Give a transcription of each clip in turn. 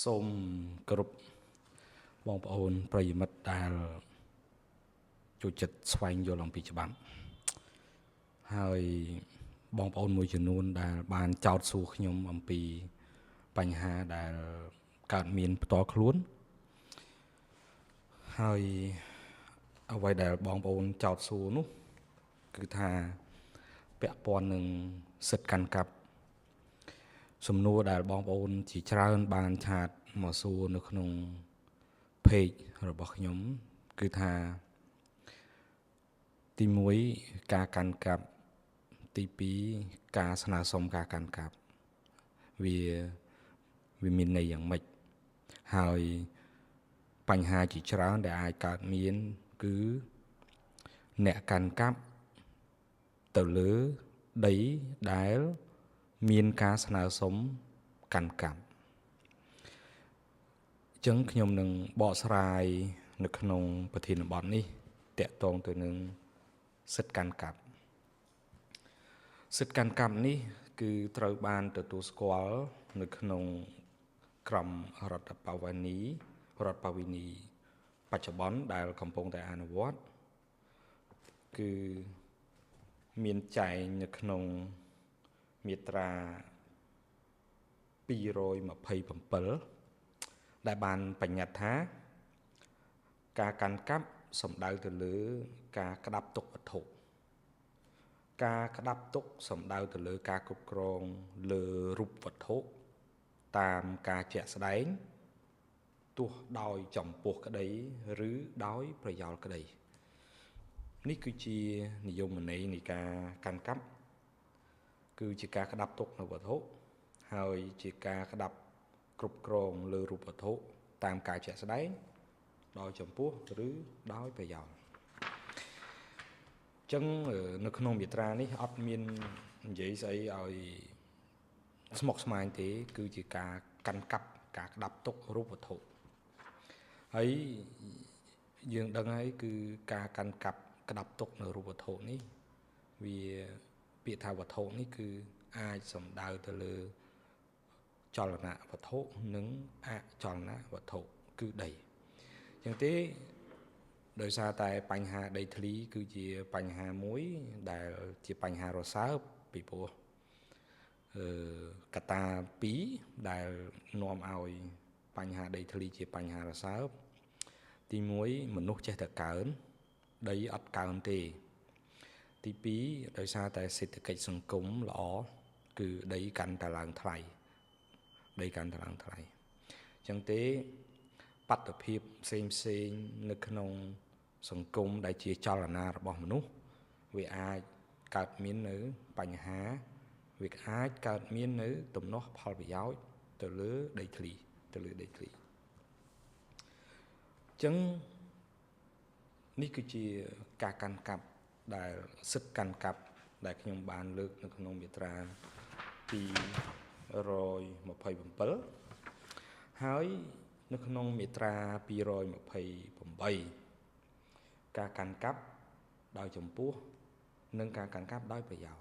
សូមគោរពបងប្អូនប្រិយមិត្តដែលចូលចិត្តស្វែងយល់អំពីច្បាប់ហើយបងប្អូនមួយចំនួនដែលបានចោទសួរខ្ញុំអំពីបញ្ហាដែលកើតមានផ្ទាល់ខ្លួនហើយអ្វីដែលបងប្អូនចោទសួរនោះគឺថាពាក់ព័ន្ធនឹងសិទ្ធិកាន់កាប់សំណួរដែលបងប្អូនជាច្រើនបានឆាតមកសួរនៅក្នុង page របស់ខ្ញុំគឺថាទី1ការកាន់កាប់ទី2ការស្នើសុំការកាន់កាប់វាវាមានន័យយ៉ាងម៉េចហើយបញ្ហាជាច្រើនដែលអាចកើតមានគឺអ្នកកាន់កាប់ទៅលើដីដែលមានការស្នើសុំកាន់កាប់អញ្ចឹងខ្ញុំនឹងបកស្រាយនៅក្នុងប្រធានបទនេះតាក់ទងទៅនឹងសិទ្ធិកាន់កាប់សិទ្ធិកាន់កាប់នេះគឺត្រូវបានទទួលស្គាល់នៅក្នុងក្រមរដ្ឋបវេនីរដ្ឋបវេនីបច្ចុប្បន្នដែលកំពុងតែអនុវត្តគឺមានចែងនៅក្នុងមាត្រា227ដែលបានបញ្ញត្តិថាការកាន់កាប់សំដៅទៅលើការក្តាប់ទុកវត្ថុការក្តាប់ទុកសំដៅទៅលើការគ្រប់គ្រងលើរូបវត្ថុតាមការជាក់ស្ដែងទោះដោយចំពោះក្តីឬដោយប្រយោលក្តីនេះគឺជានិយមន័យនៃការកាន់កាប់គឺជាការក្តាប់ទុកនៅវត្ថុហើយជាការក្តាប់គ្រប់គ្រងលើរូបវត្ថុតាមការជាក់ស្ដែងដោយចំពោះឬដោយប្រយោលអញ្ចឹងនៅក្នុងមាត្រានេះអត់មាននិយាយស្អីឲ្យស្មុគស្មាញទេគឺជាការកាន់កាប់ការក្តាប់ទុករូបវត្ថុហើយយើងដឹងហើយគឺការកាន់កាប់ក្តាប់ទុកនៅរូបវត្ថុនេះវាពាក្យថាវត្ថុនេះគឺអាចសំដៅទៅលើចលនវត្ថុនិងអចលនវត្ថុគឺដីអញ្ចឹងទេដោយសារតែបញ្ហាដីធ្លីគឺជាបញ្ហាមួយដែលជាបញ្ហារសើបពីព្រោះកត្តាពីរដែលនាំឲ្យបញ្ហាដីធ្លីជាបញ្ហារសើបទី1មនុស្សចេះតែកើនដីអត់កើនទេទី2ដោយសារតែសេដ្ឋកិច្ចសង្គមល្អគឺដីកាន់តែឡើងថ្លៃដីកាន់តែឡើងថ្លៃអញ្ចឹងទេបាតុភិបផ្សេងផ្សេងនៅក្នុងសង្គមដែលជាចលនារបស់មនុស្សវាអាចកើតមាននៅបញ្ហាវាអាចកើតមាននៅទំនាស់ផលប្រយោជន៍ទៅលើដីធ្លីទៅលើដីធ្លីអញ្ចឹងនេះគឺជាការកាន់កាប់ដែលសិទ្ធិកាន់កាប់ដែលខ្ញុំបានលើកនៅក្នុងមាត្រា227ហើយនៅក្នុងមាត្រា228ការកាន់កាប់ដោយចំពោះនិងការកាន់កាប់ដោយប្រយោល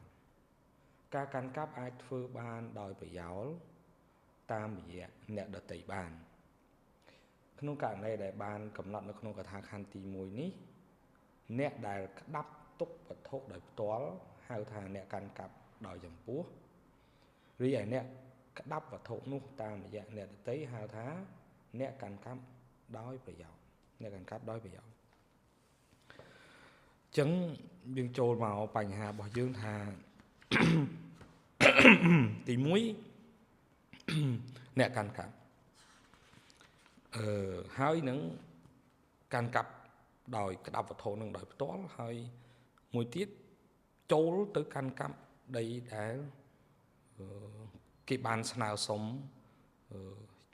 ការកាន់កាប់អាចធ្វើបានដោយប្រយោលតាមរយៈអ្នកដទៃបានក្នុងករណីដែលបានកំណត់នៅក្នុងកថាខណ្ឌទី1នេះអ្នកដែលក្តាប់ទុកវត្ថុដោយផ្ទាល់ហៅថាអ្នកកាន់កាប់ដោយចំពោះរីឯអ្នកក្តាប់វត្ថុនោះតាមរយៈអ្នកដទៃហៅថាអ្នកកាន់កាប់ដោយប្រយោលអ្នកកាន់កាប់ដោយប្រយោលអញ្ចឹងយើងចូលមកបញ្ហារបស់យើងថាទី1អ្នកកាន់កាប់ហើយនឹងកាន់កាប់ដោយក្តាប់វត្ថុនឹងដោយផ្ទាល់ហើយមួយទៀតចូលទៅកាន់កាប់ដីដែលគេបានស្នើសុំ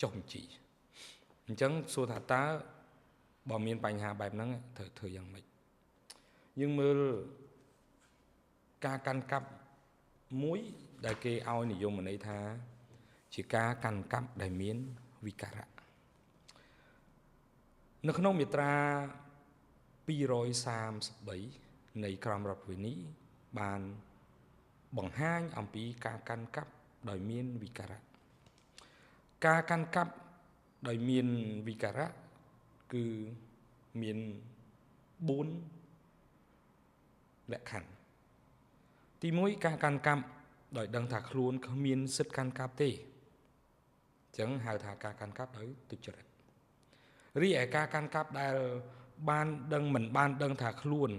ចុះបញ្ជីអញ្ចឹងសួរថាតើបើមានបញ្ហាបែបហ្នឹងត្រូវធ្វើយ៉ាងម៉េចយើងមើលការកាន់កាប់មួយដែលគេឲ្យនិយមន័យថាជាការកាន់កាប់ដែលមានវិការៈនៅក្នុងមាត្រា233នៃក្រមរដ្ឋវិន័យបានបង្ហាញអំពីការកាន់កាប់ដោយមានវិការៈការកាន់កាប់ ដោយមានវិការៈគឺមាន4លក្ខខណ្ឌទី1ការកាន់កាប់ដោយដឹងថាខ្លួនគ្មានសិទ្ធិកាន់កាប់ទេអញ្ចឹងហៅថាការកាន់កាប់ដោយទុច្ចរិតរីឯការកាន់កាប់ដែលបានដឹងមិនបានដឹងថាខ្លួន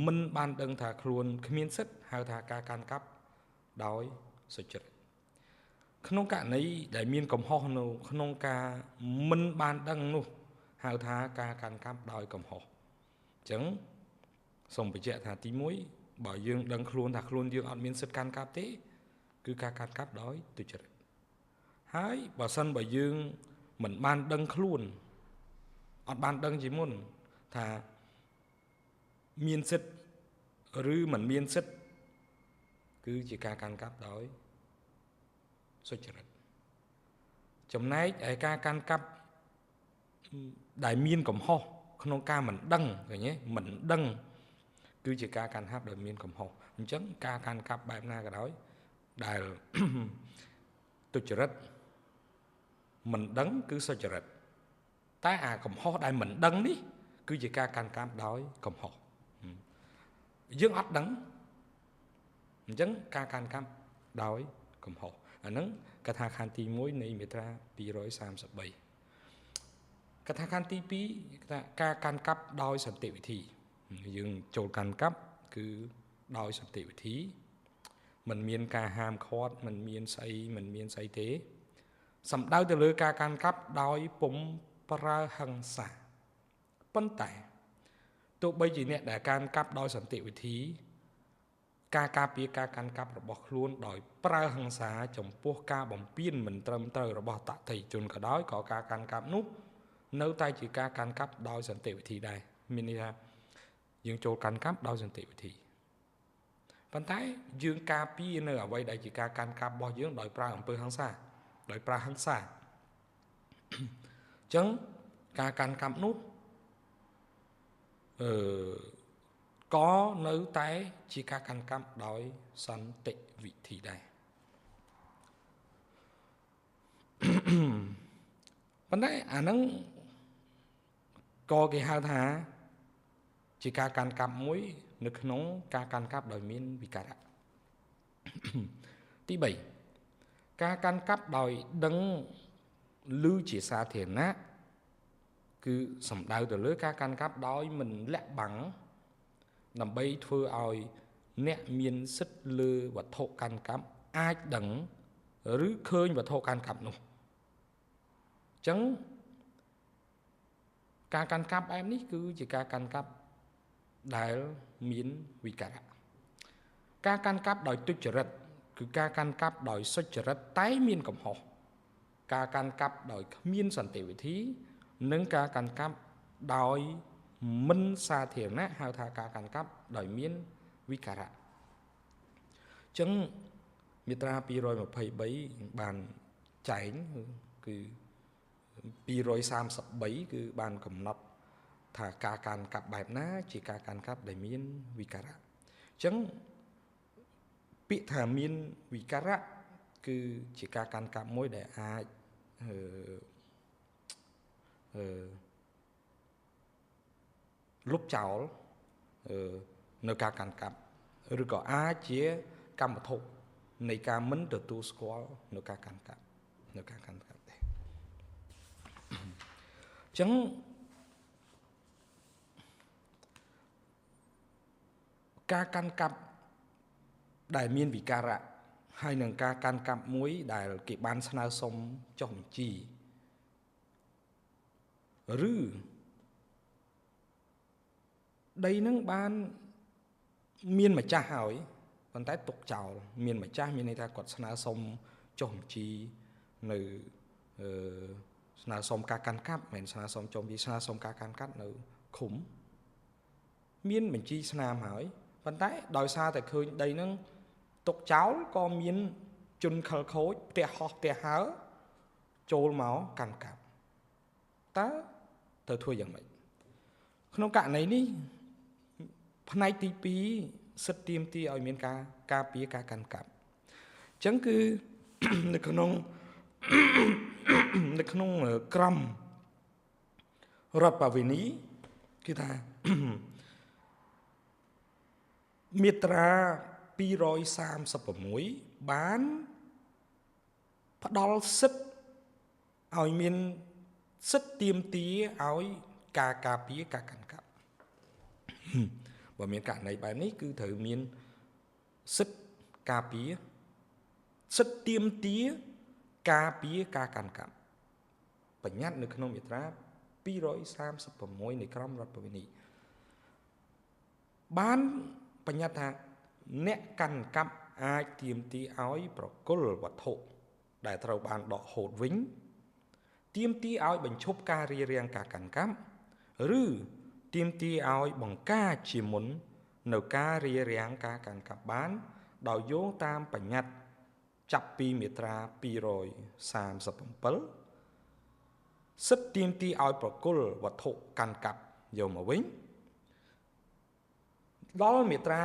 មិនបានដឹងថាខ្លួនគ្មានសិទ្ធិហៅថាការកាន់កាប់ដោយសុចរិតក្នុងករណីដែលមានកំហុសនៅក្នុងការមិនបានដឹងនោះហៅថាការកាន់កាប់ដោយកំហុសអញ្ចឹងសូមបញ្ជាក់ថាទី1បើយើងដឹងខ្លួនថាខ្លួនយើងអត់មានសិទ្ធិកាន់កាប់ទេគឺការកាន់កាប់ដោយទុច្ចរិតហើយបើសិនបើយើងមិនបានដឹងខ្លួនអត់បានដឹងជាមុនថាមានសិទ្ធិឬមិនមានសិទ្ធិគឺជាការកាន់កាប់ដោយសុចរិតចំណែកឯការកាន់កាប់ដែលមានកំហុសក្នុងការមិនដឹងឃើញទេមិនដឹងគឺជាការកាន់កាប់ដោយមានកំហុសអញ្ចឹងការកាន់កាប់បែបណាក៏ដោយដែលទុច្ចរិតមិនដឹងគឺសុចរិតតែអាកំហុសដែលមិនដឹងនេះគឺជាការកាន់កាប់ដោយកំហុសយើងអត់ដឹងអញ្ចឹងការកាន់កាប់ដោយកំហុសអាហ្នឹងកថាខណ្ឌទី1នៃមាត្រា233កថាខណ្ឌទី2ថាការកាន់កាប់ដោយសន្តិវិធីយើងចូលកាន់កាប់គឺដោយសន្តិវិធីមិនមានការហាមឃាត់មិនមានស្អីមិនមានស្អីទេសំដៅទៅលើការកាន់កាប់ដោយពុំប្រើហិង្សាប៉ុន្តែទោះបីជាអ្នកដែលកាន់កាប់ដោយសន្តិវិធីការការពារការកាន់កាប់របស់ខ្លួនដោយប្រើហិង្សាចំពោះការបំពានមិនត្រឹមត្រូវរបស់តថេជនក៏ដោយក៏ការកាន់កាប់នោះនៅតែជាការកាន់កាប់ដោយសន្តិវិធីដែរមានន័យថាយើងចូលកាន់កាប់ដោយសន្តិវិធីប៉ុន្តែយើងការពារនៅអ្វីដែលជាការកាន់កាប់របស់យើងដោយប្រើអំពើហិង្សាដោយប្រើហិង្សាអញ្ចឹងការកាន់កាប់នោះក៏នៅតែជាការកាន់កាប់ដោយសន្តិវិធីដែរប៉ុន្តែអាហ្នឹងក៏គេហៅថាជាការកាន់កាប់មួយនៅក្នុងការកាន់កាប់ដោយមានវិការៈទី3ការកាន់កាប់ដោយដឹងឮជាសាធារណៈគឺសំដៅទៅលើការកាន់កាប់ដោយមិនលាក់បាំងដើម្បីធ្វើឲ្យអ្នកមានសិទ្ធិលើវត្ថុកាន់កាប់អាចដឹងឬឃើញវត្ថុកាន់កាប់នោះអញ្ចឹងការកាន់កាប់បែបនេះគឺជាការកាន់កាប់ដែលមានវិការៈការកាន់កាប់ដោយទុច្ចរិតគឺការកាន់កាប់ដោយសុចរិតតែមានកំហុសការកាន់កាប់ដោយគ្មានសន្តិវិធីនិងការកាន់កាប់ដោយមិនសាធារណៈហៅថាការកាន់កាប់ដោយមានវិការៈអញ្ចឹងមាត្រា223បានចែងគឺ233គឺបានកំណត់ថាការកាន់កាប់បែបណាជាការកាន់កាប់ដែលមានវិការៈអញ្ចឹងពាក្យថាមានវិការៈគឺជាការកាន់កាប់មួយដែលអាចលុបចោលនៅការកាន់កាប់ឬក៏អាចជាកម្មវត្ថុនៃការមិនទទួលស្គាល់នៅការកាន់កាប់នៅការកាន់កាប់ទេអញ្ចឹងការកាន់កាប់ដែលមានវិការៈហើយនឹងការកាន់កាប់មួយដែលគេបានស្នើសុំចុះបញ្ជីឬដីនឹងបានមានម្ចាស់ហើយប៉ុន្តែទុកចោលមានម្ចាស់មានន័យថាគាត់ស្នើសុំចុះបញ្ជីនៅស្នើសុំការកាន់កាប់មិនស្នើសុំចុះបញ្ជីស្នើសុំការកាន់កាប់នៅឃុំមានបញ្ជីស្នាមហើយប៉ុន្តែដោយសារតែឃើញដីនឹងទុកចោលក៏មានជនខិលខូចផ្ទះហោះផ្ទះហើចូលមកកាន់កាប់តើត្រូវធ្វើយ៉ាងម៉េចក្នុងករណីនេះផ្នែកទី2សិទ្ធិទាមទារឲ្យមានការការពារការកាន់កាប់អញ្ចឹងគឺនៅក្នុង នៅក្នុងក្រមរដ្ឋបវេនីគឺថាមាត្រា236បានផ្ដល់សិទ្ធិឲ្យមានសិទ្ធិទាមទារឲ្យការការពារការកាន់កាប់បើមានករណីបែបនេះគឺត្រូវមានសិទ្ធិការពារសិទ្ធិទាមទារការពារការកាន់កាប់បញ្ញត្តិនៅក្នុងមាត្រា236នៃក្រមរដ្ឋប្បវេណីបានបញ្ញត្តិថាអ្នកកាន់កាប់អាចទាមទារឲ្យប្រគល់វត្ថុដែលត្រូវបានដកហូតវិញទាមទារឲ្យបញ្ឈប់ការរារាំងការកាន់កាប់ឬទាមទារឲ្យបង្ការជាមុននៅការរារាំងការកាន់កាប់បានដោយយោងតាមបញ្ញត្តិចាប់ពីមាត្រា237សិទ្ធិទាមទារឲ្យប្រគល់វត្ថុកាន់កាប់យកមកវិញដល់មាត្រា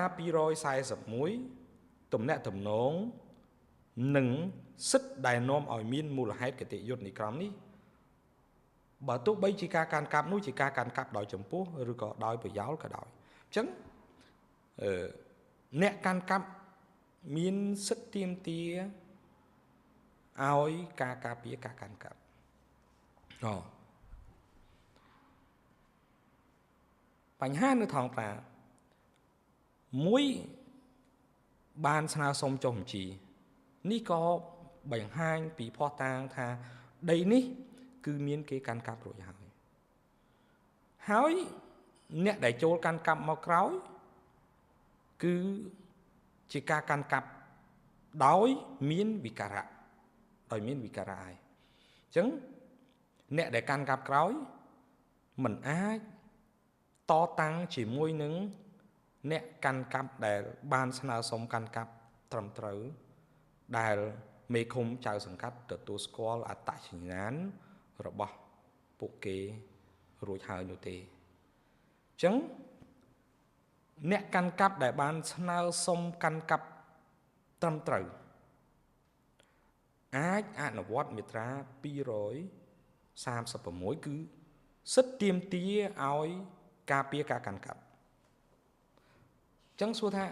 241ទំនាក់ទំនងនិងសិទ្ធិដែលនាំឲ្យមានមូលហេតុគតិយុត្តនៃក្រមនេះបើទោះបីជាការកាន់កាប់នោះជាការកាន់កាប់ដោយចំពោះឬក៏ដោយប្រយោលក៏ដោយអញ្ចឹងអ្នកកាន់កាប់មានសិទ្ធិទាមទារឲ្យការការពារការកាន់កាប់បញ្ហានៅថងតាមួយបានស្នើសុំចុះបញ្ជីនេះក៏បង្ហាញពីភស្តុតាងថាដីនេះគឺមានគេកាន់កាប់រួចហើយហើយអ្នកដែលចូលកាន់កាប់មកក្រោយគឺជាការកាន់កាប់ដោយមានវិការៈដោយមានវិការៈហើយអញ្ចឹងអ្នកដែលកាន់កាប់ក្រោយមិនអាចតតាំងជាមួយនឹងអ្នកកាន់កាប់ដែលបានស្នើសុំកាន់កាប់ត្រឹមត្រូវដែលមេឃុំចៅសង្កាត់ទទួលស្គាល់អត្តសញ្ញាណរបស់ពួកគេរួចហើយនោះទេអញ្ចឹងអ្នកកាន់កាប់ដែលបានស្នើសុំកាន់កាប់ត្រឹមត្រូវអាចអនុវត្តមាត្រា236គឺសិទ្ធិទាមទារឲ្យការពារការកាន់កាប់អញ្ចឹងសួរថា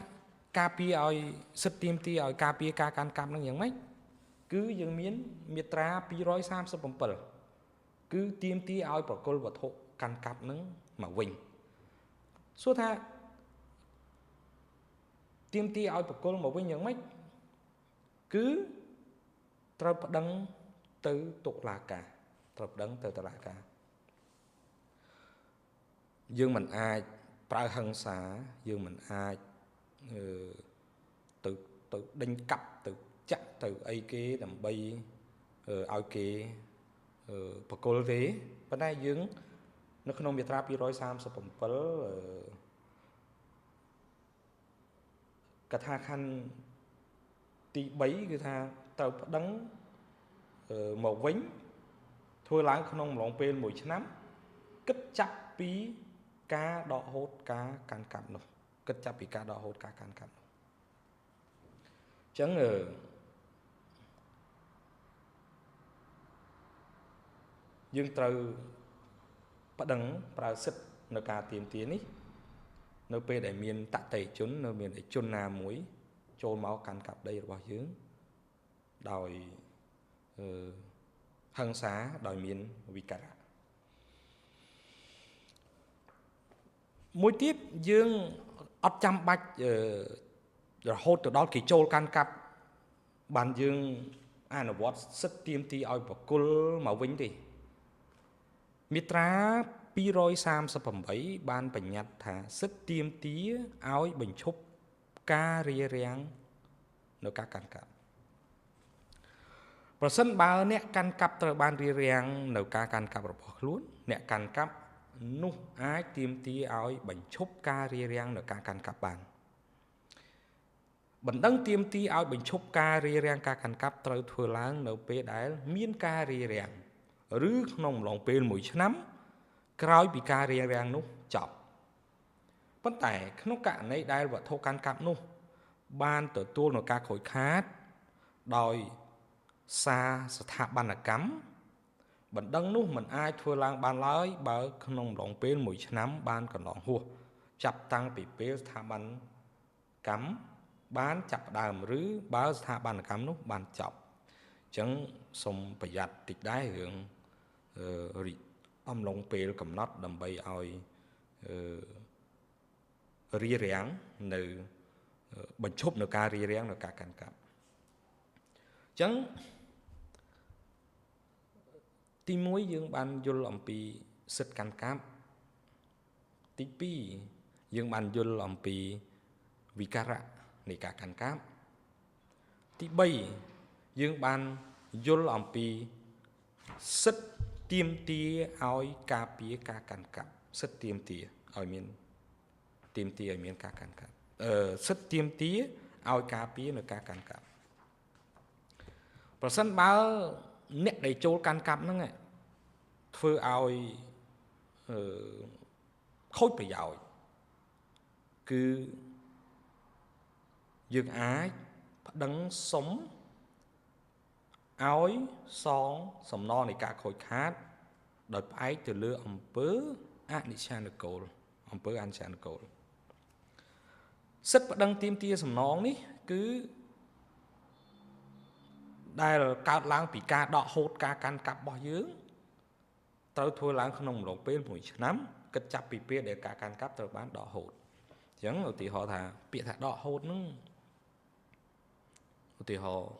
ការពារឲ្យសិទ្ធិទាមទារឲ្យការពារការកាន់កាប់នឹងយ៉ាងម៉េចគឺយើងមានមាត្រា237គឺទាមទារឲ្យប្រគល់វត្ថុកាន់កាប់នឹងមកវិញសួរថាទាមទារឲ្យប្រគល់មកវិញយ៉ាងម៉េចគឺត្រូវប្តឹងទៅតុលាការត្រូវប្តឹងទៅតុលាការយើងមិនអាចប្រើហិង្សាយើងមិនអាចទៅដេញកាប់ទៅចាក់ទៅអីគេដើម្បីឲ្យគេប្រគល់ទេប៉ុន្តែយើងនៅក្នុងមាត្រា237កថាខណ្ឌទី3គឺថាត្រូវប្តឹងមកវិញធ្វើឡើងក្នុងអំឡុងពេល1ឆ្នាំគិតចាប់ពីការដកហូតការកាន់កាប់នោះគិតចាប់ពីការដកហូតការកាន់កាប់នោះអញ្ចឹងយើងត្រូវប្តឹងប្រើសិទ្ធិនៅការទាមទារនេះនៅពេលដែលមានតតិជននៅមានជនណាមួយចូលមកកាន់កាប់ដីរបស់យើងដោយហិង្សាដោយមានវិការៈមួយទៀតយើងអត់ចាំបាច់រហូតទៅដល់គេចូលកាន់កាប់បានយើងអនុវត្តសិទ្ធិទាមទារឲ្យប្រគល់មកវិញទេមាត្រា238បានបញ្ញត្តិថាសិទ្ធិទាមទារឲ្យបញ្ឈប់ការរារាំងនៅការកាន់កាប់ប្រសិនបើអ្នកកាន់កាប់ត្រូវបានរារាំងនៅការកាន់កាប់របស់ខ្លួនអ្នកកាន់កាប់នោះអាចទាមទារឲ្យបញ្ឈប់ការរារាំងនៅការកាន់កាប់បានបណ្ដឹងទាមទារឲ្យបញ្ឈប់ការរារាំងការកាន់កាប់ត្រូវធ្វើឡើងនៅពេលដែលមានការរារាំងឬក្នុងអំឡុងពេល1ឆ្នាំក្រោយពីការរារាំងនោះចប់ប៉ុន្តែក្នុងករណីដែលវត្ថុកាន់កាប់នោះបានទទួលនៅការខូចខាតដោយសារស្ថាបនកម្ម បណ្ដឹងនោះមិនអាចធ្វើឡើងបានឡើយបើក្នុងអំឡុងពេល1ឆ្នាំបានកន្លងហួសចាប់តាំងពីពេលស្ថាប័នកម្មបានចាប់ផ្ដើមឬបើស្ថាបនកម្មនោះបានចប់អញ្ចឹងសូមប្រយ័ត្នតិចដែររឿងអំឡុងពេលកំណត់ដើម្បីឲ្យរារាំងនៅបញ្ឈប់នៅការរារាំងនៅការកាន់កាប់អញ្ចឹងទី1យើងបានយល់អំពីសិទ្ធិកាន់កាប់ទី2យើងបានយល់អំពីវិការៈនៃការកាន់កាប់ទី3យើងបានយល់អំពីសិទ្ធិទាមទារឲ្យការពារការកាន់កាប់សិទ្ធិទាមទារឲ្យមានទាមទារឲ្យមានការកាន់កាប់សិទ្ធិទាមទារឲ្យការពារនៅការកាន់កាប់ប្រសិនបើអ្នកដែលចូលកាន់កាប់ហ្នឹងធ្វើឲ្យខូចប្រយោជន៍គឺយើងអាចប្តឹងសុំឲ្យសងសំណងនៃការខូចខាតដោយផ្អែកទៅលើអំពើអនិច្ចានុកូលអំពើអនិច្ចានុកូលសិទ្ធិប្តឹងទាមទារសំណងនេះគឺដែលកើតឡើងពីការដកហូតការកាន់កាប់របស់យើងត្រូវធ្វើឡើងក្នុងអំឡុងពេល1ឆ្នាំគិតចាប់ពីពេលដែលការកាន់កាប់ត្រូវបានដកហូតអញ្ចឹងឧទាហរណ៍ថាពាក្យថាដកហូតហ្នឹងឧទាហរណ៍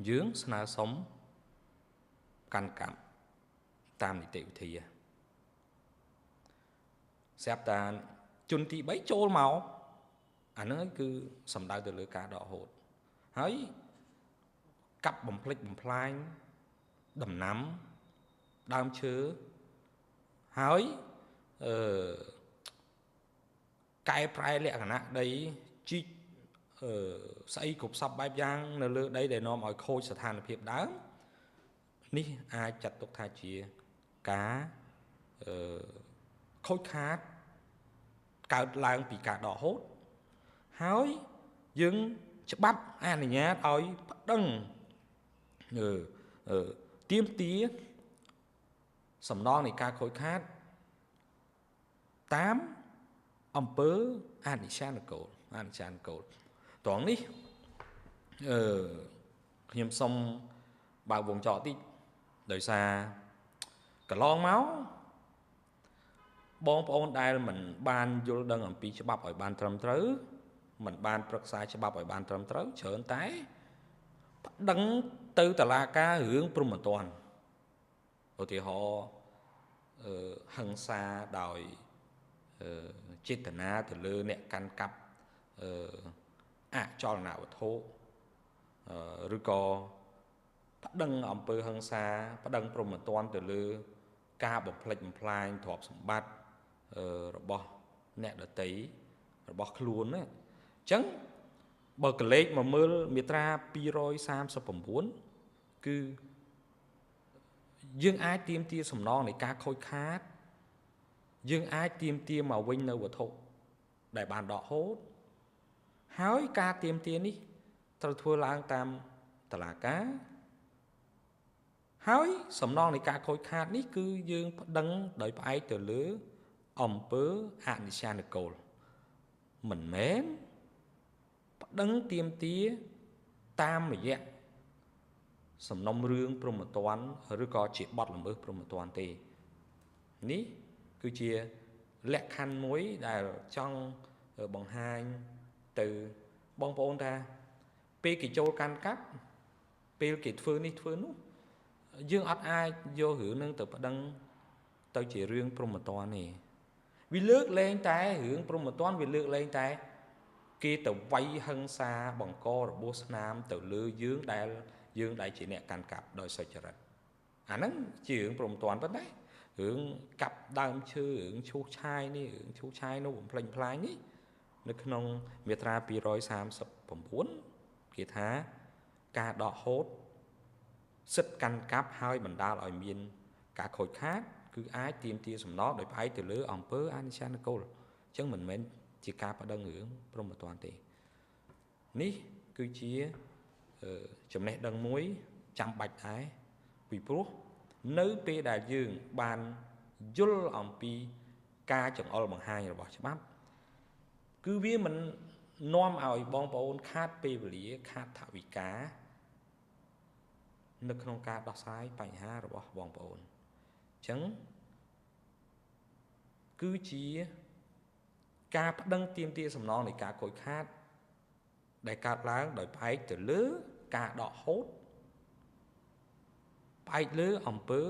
យើងស្នើសុំកាន់កាប់តាមនីតិវិធីស្រាប់តែជនទី3ចូលមកអាហ្នឹងគឺសំដៅទៅលើការដកហូតហើយកាប់បំផ្លិចបំផ្លាញដំណាំដើមឈើហើយកែប្រែលក្ខណៈដីជីកស្អីគ្រប់សពបែបយ៉ាងនៅលើដីដែលនាំឲ្យខូចស្ថានភាពដើមនេះអាចចាត់ទុកថាជាការខូចខាតកើតឡើងពីការដកហូតហើយយើងច្បាប់អនុញ្ញាតឲ្យប្តឹងទាមទារសំណងនៃការខូចខាតតាមអំពើអនិច្ចានុកូលអនិច្ចានុកូលត្រង់នេះខ្ញុំសូមបើកវងចောតិចដោយសារកន្លងមកបងប្អូនដែលមិនបានយល់ដឹងអំពីច្បាប់ឲ្យបានត្រឹមត្រូវមិនបានប្រឹក្សាច្បាប់ឲ្យបានត្រឹមត្រូវច្រើនតែប្តឹងទៅតុលាការរឿងព្រហ្មទណ្ឌឧទាហរណ៍ហិង្សាដោយចេតនាទៅលើអ្នកកាន់កាប់អចលនវត្ថុឬក៏ប្តឹងអំពើហិង្សាប្តឹងព្រហ្មទណ្ឌទៅលើការបំផ្លិចបំផ្លាញទ្រព្យសម្បត្តិរបស់អ្នកដទៃរបស់ខ្លួនណាអញ្ចឹងបើកលេខមកមើលមាត្រា239គឺយើងអាចទាមទារសំណងនៃការខូចខាតយើងអាចទាមទារមកវិញនៅវត្ថុដែលបានដកហូតហើយការទាមទារនេះត្រូវធ្វើឡើងតាមតុលាការហើយសំណងនៃការខូចខាតនេះគឺយើងប្តឹងដោយផ្អែកទៅលើអំពើអនិច្ចានុកូលមិនមែនប្តឹងទាមទារតាមរយៈសំណុំរឿងព្រហ្មទណ្ឌឬក៏ជាបទល្មើសព្រហ្មទណ្ឌទេនេះគឺជាលក្ខខណ្ឌមួយដែលចង់បង្ហាញទៅបងប្អូនថាពេលគេចូលកាន់កាប់ពេលគេធ្វើនេះធ្វើនោះយើងអត់អាចយករឿងនឹងទៅប្តឹងទៅជារឿងព្រហ្មទណ្ឌទេវាលើកលែងតែរឿងព្រហ្មទណ្ឌវាលើកលែងតែគេទៅវាយហិង្សាបង្ករបួសស្នាមទៅលើយើងដែលជាអ្នកកាន់កាប់ដោយសុចរិតអាហ្នឹងជារឿងព្រហ្មទណ្ឌប៉ុន្តែរឿងកាប់ដើមឈើរឿងឈូសឆាយនេះរឿងឈូសឆាយនោះបំផ្លិចបំផ្លាញនេះនៅក្នុងមាត្រា239គេថាការដកហូតសិទ្ធិកាន់កាប់ហើយបណ្ដាលឲ្យមានការខូចខាតគឺអាចទាមទារសំណងដោយផ្អែកទៅលើអំពើអនិច្ចានុកូលអញ្ចឹងមិនមែនជាការប្តឹងរឿងព្រហ្មទណ្ឌទេនេះគឺជាចំណេះដឹងមួយចាំបាច់ដែរពី ពីព្រោះនៅពេលដែលយើងបានយល់អំពីការចង្អុលបង្ហាញរបស់ច្បាប់គឺវាមិននាំឲ្យបងប្អូនខាតពេលវេលាខាតថវិកានៅក្នុងការដោះស្រាយបញ្ហារបស់បងប្អូនអញ្ចឹងគឺជាការប្តឹងទាមទារសំណងនៃការខូចខាតដែលកើតឡើងដោយផ្អែកទៅលើការដកហូតផ្អែកលើអំពើ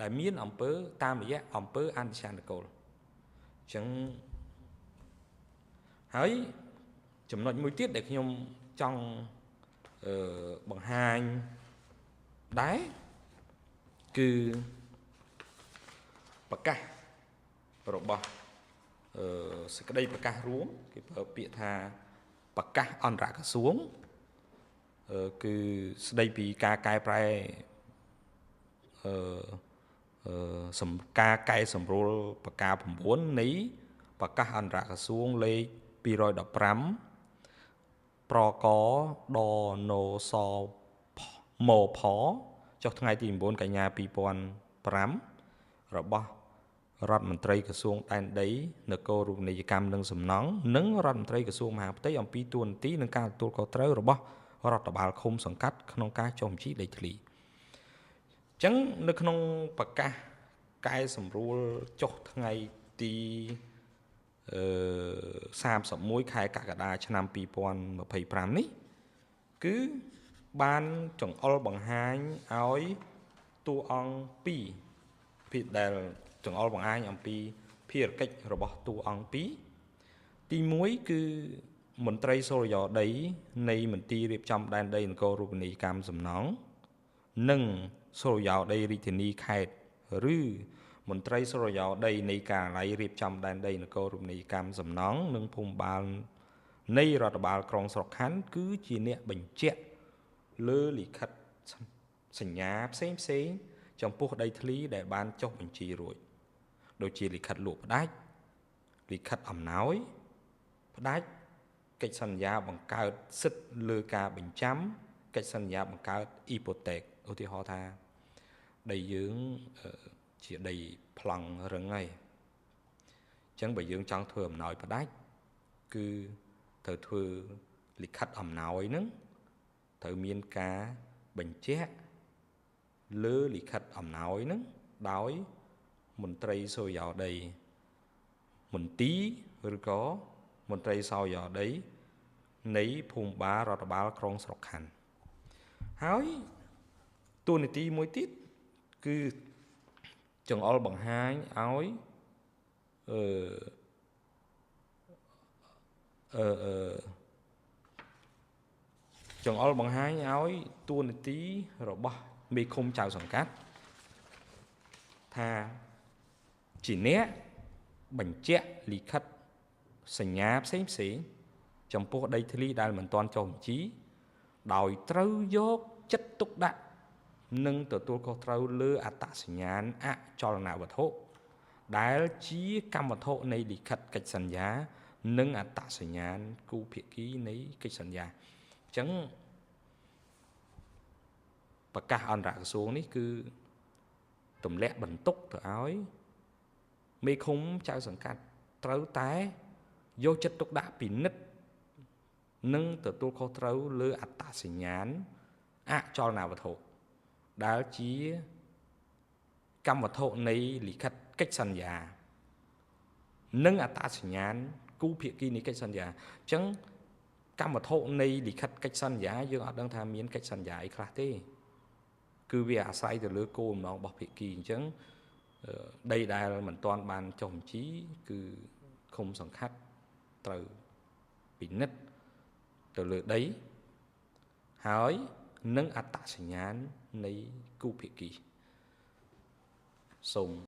ដែលមានអំពើតាមរយៈអំពើអន្តឆានុកូលអញ្ចឹងហើយចំណុចមួយទៀតដែលខ្ញុំចង់បង្ហាញដែរគឺប្រកាសរបស់សេចក្តីប្រកាសរួមគេប្រើពាក្យថាប្រកាសអន្តរក្រសួងគឺស្ដីពីការកែប្រែការកែសម្រួលប្រការ9នៃប្រកាសអន្តរក្រសួងលេខ215ប្រកដណសមផចុះថ្ងៃទី9កញ្ញា2005របស់រដ្ឋមន្ត្រីក្រសួងដែនដីនគររូបនីយកម្មនិងសំណង់និងរដ្ឋមន្ត្រីក្រសួងមហាផ្ទៃអំពីទួនាទីនិងការទទួលខុសត្រូវរបស់រដ្ឋបាលឃុំសង្កាត់ក្នុងការចុះបញ្ជីដីធ្លីអញ្ចឹងនៅក្នុងប្រកាសកែសម្រួលចុះថ្ងៃទី31ខែកក្កដាឆ្នាំ2025នេះគឺបានចង្អុលបង្ហាញឲ្យតួអង្គ2ពីដែលចង្អុលបង្ហាញអំពីភារកិច្ចរបស់តួអង្គ2ទី1គឺមន្ត្រីសូរិយោដីនៃមន្ទីររៀបចំដែនដីនគររូបនីយកម្មសំណង់និងសូរិយោដីរាជធានីខេត្តឬមន្ត្រីសូរិយោដីនៃការិយាល័យរៀបចំដែនដីនគររូបនីយកម្មសំណង់និងភូមិបាលនៃរដ្ឋបាលក្រុងស្រុកខណ្ឌគឺជាអ្នកបញ្ជាក់លើលិខិតសញ្ញាផ្សេងផ្សេងចំពោះដីធ្លីដែលបានចុះបញ្ជីរួចដូចជាលិខិតលក់ផ្ដាច់លិខិតអំណោយផ្ដាច់កិច្ចសន្យាបង្កើតសិទ្ធិលើការបញ្ចាំកិច្ចសន្យាបង្កើតអ៊ីប៉ូតេកឧទាហរណ៍ថាដីយើងជាដីប្លង់រឹងហើយអញ្ចឹងបើយើងចង់ធ្វើអំណោយផ្ដាច់គឺត្រូវធ្វើលិខិតអំណោយហ្នឹងត្រូវមានការបញ្ជាក់លើលិខិតអំណោយហ្នឹងដោយមន្ត្រីសូរិយោដីមន្ទីរឬក៏មន្ត្រីសូរិយោដីនៃភូមិបាលរដ្ឋបាលក្រុងស្រុកខណ្ឌហើយតួនាទីមួយទៀតគឺចង្អុលបង្ហាញឲ្យចង្អុលបង្ហាញឲ្យតួនាទីរបស់មេឃុំចៅសង្កាត់ថាជាអ្នកបញ្ជាក់លិខិតសញ្ញាផ្សេងផ្សេងចំពោះដីធ្លីដែលមិនទាន់ចុះបញ្ជីដោយត្រូវយកចិត្តទុកដាក់និងទទួលខុសត្រូវលើអត្តសញ្ញាណអចលនវត្ថុដែលជាកម្មវត្ថុនៃលិខិតកិច្ចសន្យានិងអត្តសញ្ញាណគូភាគីនៃកិច្ចសន្យាអញ្ចឹងប្រកាសអន្តរក្រសួងនេះគឺទម្លាក់បន្ទុកទៅឲ្យមេឃុំចៅសង្កាត់ត្រូវតែយកចិត្តទុកដាក់ពិនិត្យនិងទទួលខុសត្រូវលើអត្តសញ្ញាណអចលនវត្ថុដែលជាកម្មវត្ថុនៃលិខិតកិច្ចសន្យានិងអត្តសញ្ញាណគូភាគីនៃកិច្ចសន្យាអញ្ចឹងកម្មវត្ថុនៃលិខិតកិច្ចសន្យាយើងអត់ដឹងថាមានកិច្ចសន្យាអីខ្លះទេគឺវាអាស្រ័យទៅលើគោលបំណងរបស់ភាគីអញ្ចឹងដីដែលមិនទាន់បានចុះបញ្ជីគឺឃុំសង្កាត់ត្រូវពិនិត្យទៅលើដីហើយនិងអត្តសញ្ញាណនៃគូភាគីសូម